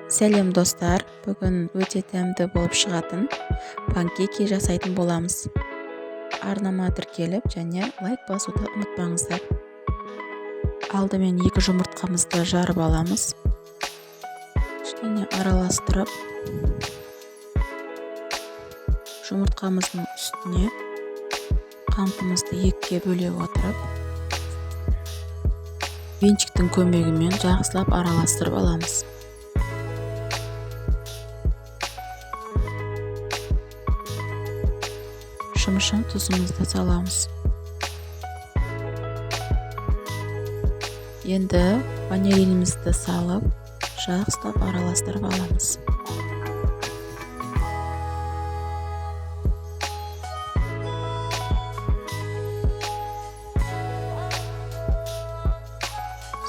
Сәлем, достар! Бүгін өте дәмді болып шығатын панкейки жасайтын боламыз. Арнама тіркеліп және лайк басуды ұмытпаңыздар. Алдымен 2 жұмыртқамызды жарып аламыз. Кішкене араластырып, жұмыртқамыздың үстіне қантымызды 2-ге бөле отырып, венчиктің көмегімен жақсылап араластырып аламыз. Шымшым тұзымызды саламыз. Енді ванилинімізді салып, жақсылап араластырып аламыз.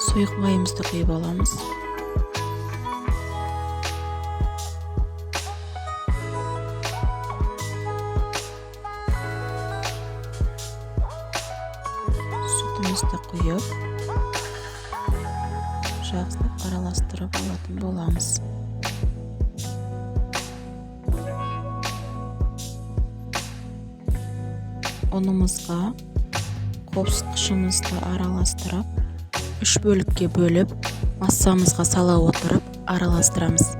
Сұйық майымызды құйып аламыз. Сүтімізді құйып, жақсылап араластырып алатын боламыз. Ұнымызға қопсытқышымызды араластырып, 3 бөлікке бөліп, массамызға сала отырып араластырамыз.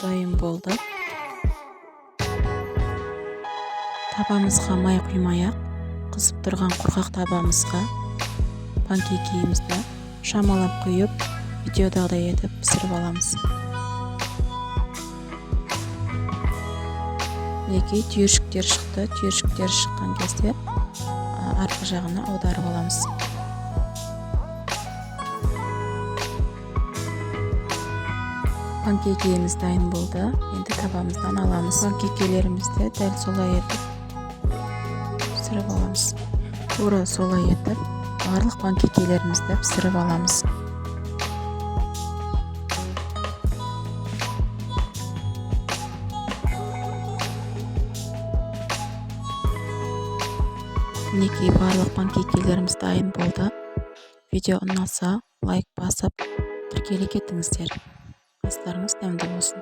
Дайын болды. Табамызға май құймай-ақ, қызып тұрған құрғақ табамызға панкейкімізді шамалап құйып, видеодағыдай етіп пісіріп аламыз. Мінекей, түйіршіктер шықты. Түйіршіктер шыққан кезде арғы жағына аударып аламыз. Панкейкеміз дайын болды. Енді табамыздан аламыз. Панкейкелерімізді дәл солай етіп пісіріп аламыз. Тура солай етіп барлық панкейкелерімізді пісіріп аламыз. Мінекей, барлық панкейкелеріміз дайын болды. Видео ұнаса, лайк басып, тіркеле кетіңіздер. Астарыңыз дәмді болсын.